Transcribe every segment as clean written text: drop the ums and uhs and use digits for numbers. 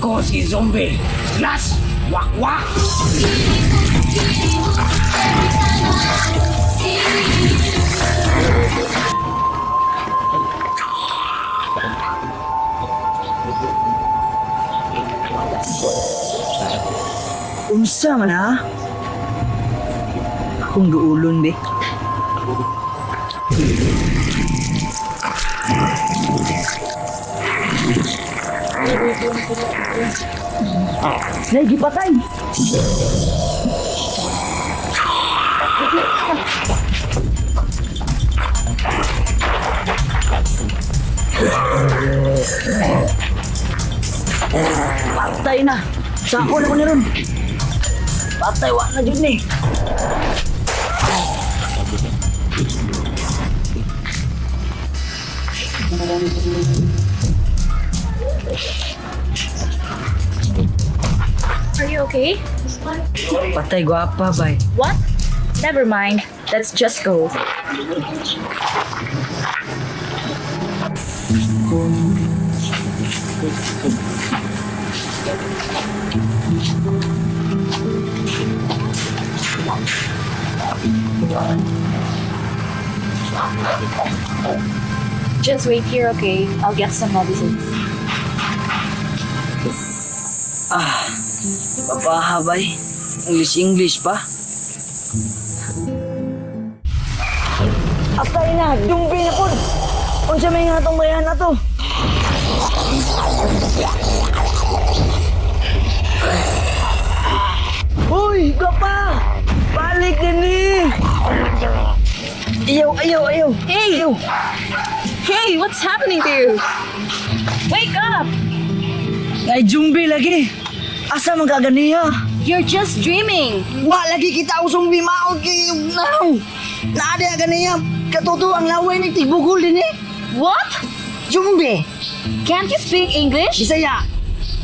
Ako si Zombie slash Wakwak. Unsa man ha? Akong duulon be. Nay, gipatay! Patay na! Sako na ko ni ron! Patay, wa na jud ni. Are you okay? Patay, gwapa, bay. What? Never mind. Let's just go. Just wait here, okay? I'll get some medicine. Ah, papaha, bay. English, English pa. Atay na, dumbi na po. Unsa may nga itong bayan na to? Uy, gwapa! Balik din ni! Ayaw, ayaw, ayaw! Hey! Ayaw! Hey, what's happening to you? Wake up! Ay, jumbi lagi! Asa man kaganiha? You're just dreaming. Wa lagi kita ang zombie maog kay now. Naadi ang ganiya. Katuto ang laway ni tigbugol din eh. What? Zombie. Can't you speak English? Bisaya.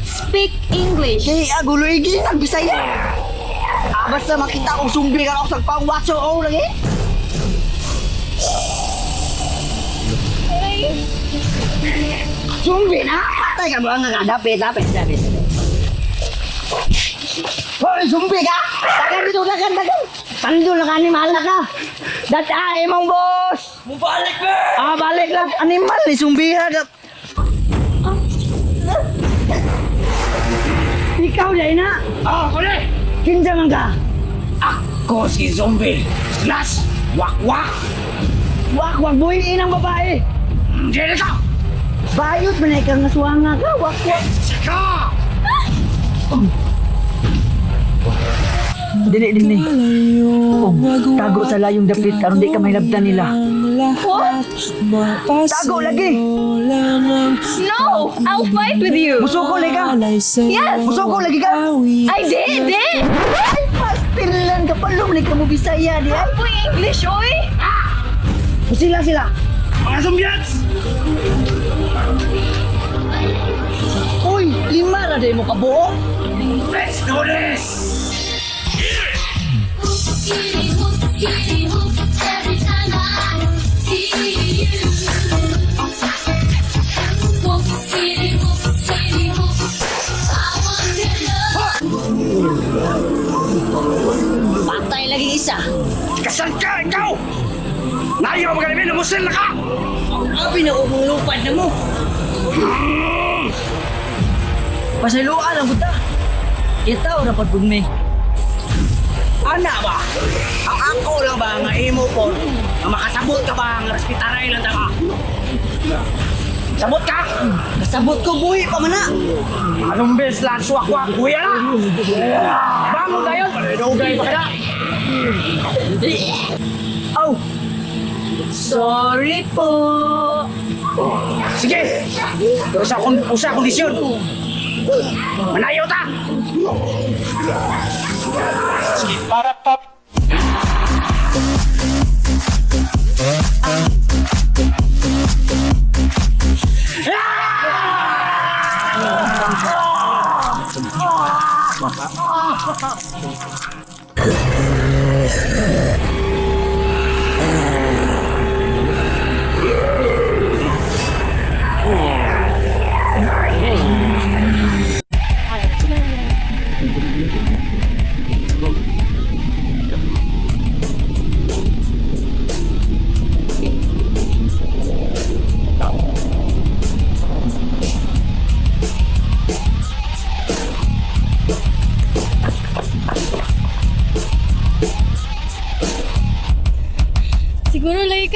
Speak English. Kay agulo igi nag Bisaya. Ah, basta makita kong zombie ka ako sa pangwatso oh lagi. Zombie na. Patay ka ba nga dapit dapit dapit. Hoy, zombie ka! Dagan dito, dagan, dagan! Tando na ka, animal na ka! Data, imong boss! Mubalik ba? Ah, balik lang. Animal, ni zombie ha. Ikaw, dahil na. Ah, kuli! Kinsa man ka? Ako si Zombie slash Wakwak. Wak, wak, buhay inang babae. Hindi na ka! Bayot man ay kang nasuwanga ka. Wak, wak. Saka! Dili, dili. Oh, tago sa layong dapit aron di ka mahilabtan nila. What? Tago lagi. No! I'll fight with you! Musuko lagi ka. Yes! Musuko lagi ka. I did it! Ay, pastilan ka pa. Lumli ka mo Bisaya di ay. Boy, English, oy! Sila sila. Mga zombians! Uy, lima ra day mo kabuo. Let's do this! Every time I see you. Whoop, city, whoop, city, whoop. I want your love. Patay lagi isa. Kasan ka, ikaw? Nayo magaling lumusin na ka! Abi na kong lupad na mo. Pasayloan ang buta. Kita ora pag pugmi. Ana ba? Ang angko lang ba nga imo po? Nga makasabot ka ba nga respetaray lang ta ka? Sabot ka? Kasabot ko buhi pa man na. Anong bes lang suwak-wak kuya na? Bangon tayo! Dugay pa ka na! Aw. Sorry po. Sige! Pero sa kon usa kondisyon. Manayo ta!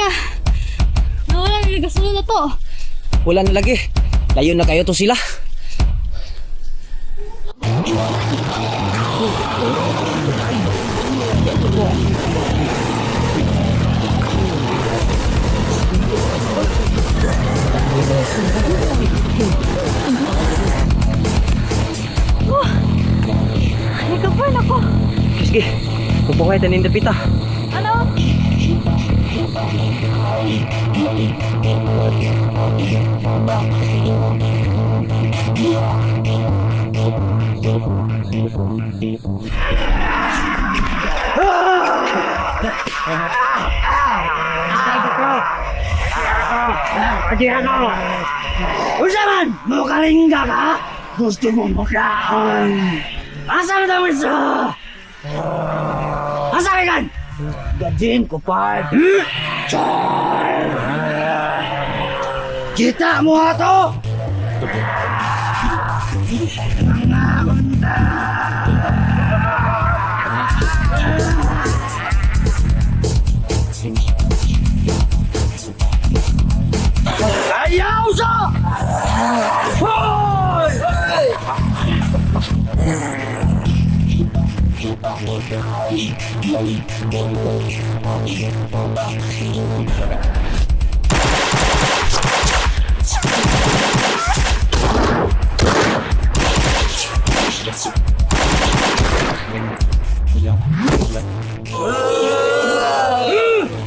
Teka. Nawala na nagasulod na to. Wala na lagi. Layo na kayo to sila. Nikaburn ako. Sige, upo kayo tanin dapita. Ano? Unsa man? Mukaringga ka? Gusto mo makaon? Asa na daw isa? Asa ka kan? Gadin ko pa. Char! Kita mo ato! Ayaw sa! Hoy!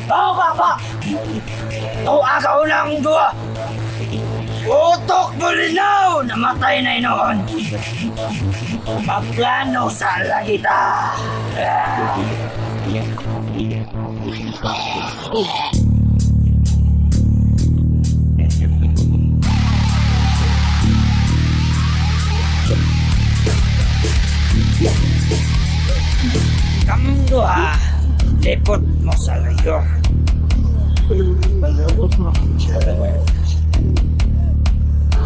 Ako ka pa! Tuwa ka unang dua! Utok bulinaw! Namatay na inoon! Magplano sa kita! Kamong duha, lipot mo sa layo.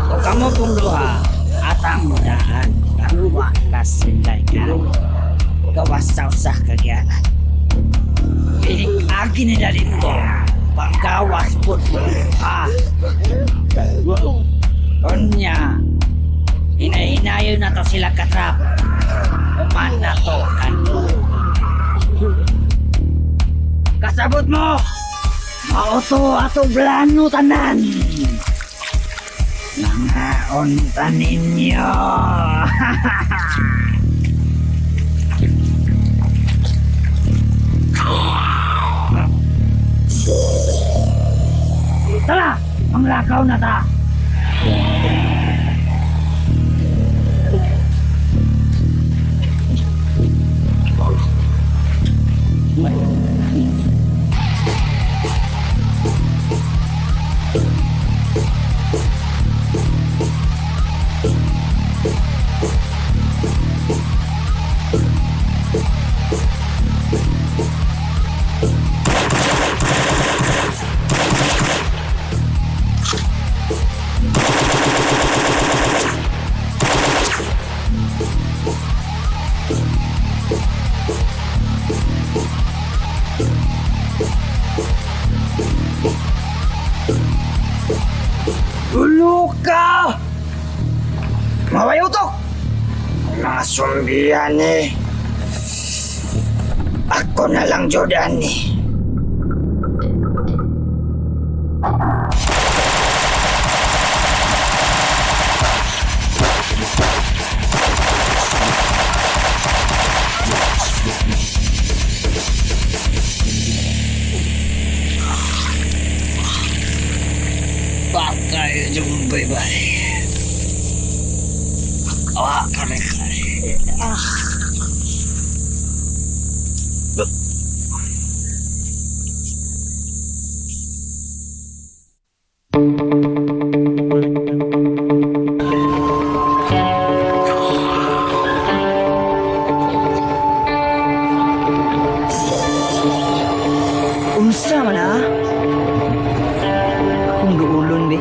O kamo pong duha, atang daan, karuwa na sila ka. Gawas sa usah kagyanan. Pinikagi nila dito, panggawas po duha. Unya, hinahinayon na to sila katrap. Uman na to kanu. Kasabot mo! Mauto ato plano tanan! Nangaon ta ninyo! Tara! Manglakaw na ta! Ulo ka! Maway utok! Mga sumbiyan eh. Ako na lang, Jordan eh. Bakay, jumbay bay. Awa ka rin kay. Unsa man ah? Akong duulon be.